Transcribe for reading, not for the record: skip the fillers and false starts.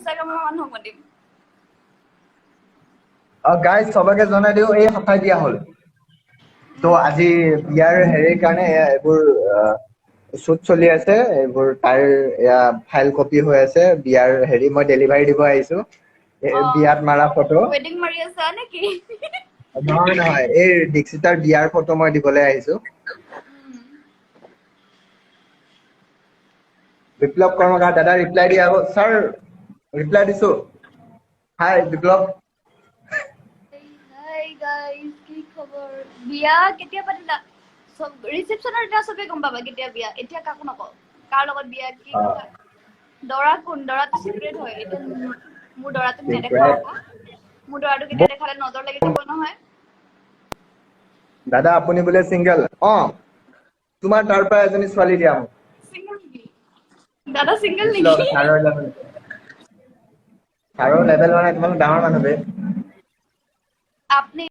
ইনষ্টাগ্ৰামৰ মানুহক মাতিম। অ গাইজ, চবকে জনাই দিওঁ, এই সঁচাই বিয়া হ'ল। ত' আজি বিয়াৰ হেৰিৰ কাৰণে এয়া এইবোৰ শ্বুট চলি আছে। এইবোৰ তাইৰ এয়া ফাইল কপি হৈ আছে। বিয়াৰ হেৰি মই ডেলিভাৰী দিব আহিছো। বিয়াত মাৰা ফটো। ৱেডিং মাৰি আছা নেকি? নহয় নহয়, এই দীক্ষিতাৰ বিয়াৰ ফটো মই দিবলৈ আহিছো। বিপ্লৱ কৰ্মকাৰ দাদা, ৰিপ্লাই দিয়া আকৌ। ছাৰ, ৰিপ্লাই দিছো। হাই বিপ্লৱ। হাই গাইজ, কি খবৰ? বিয়া কেতিয়া পাতিলা? চব ৰিচেপশ্যনৰ দিনা চবে গম পাবা কেতিয়া বিয়া। এতিয়া কাকো নকওঁ কাৰ লগত বিয়া, কি কথা, দৰা কোন। দৰাটো চিক্ৰেট হয়। এতিয়া মোৰ দৰাটোক নেদেখাও আকৌ। মোৰ দৰাটোক এতিয়া দেখালে নজৰ লাগি যাব নহয়। দাদা, আপুনি বোলে চিংগল? অ, তোমাৰ তাৰ পৰা এজনী ছোৱালী দিয়া মোক। চিংগল নেকি দাদা? চিংগল বিপ্লৱ নেকি? ছাৰৰ লেভেল, ছাৰৰ লেভেল মানে তোমালোক ডাঙৰ মানুহ বে। আপনি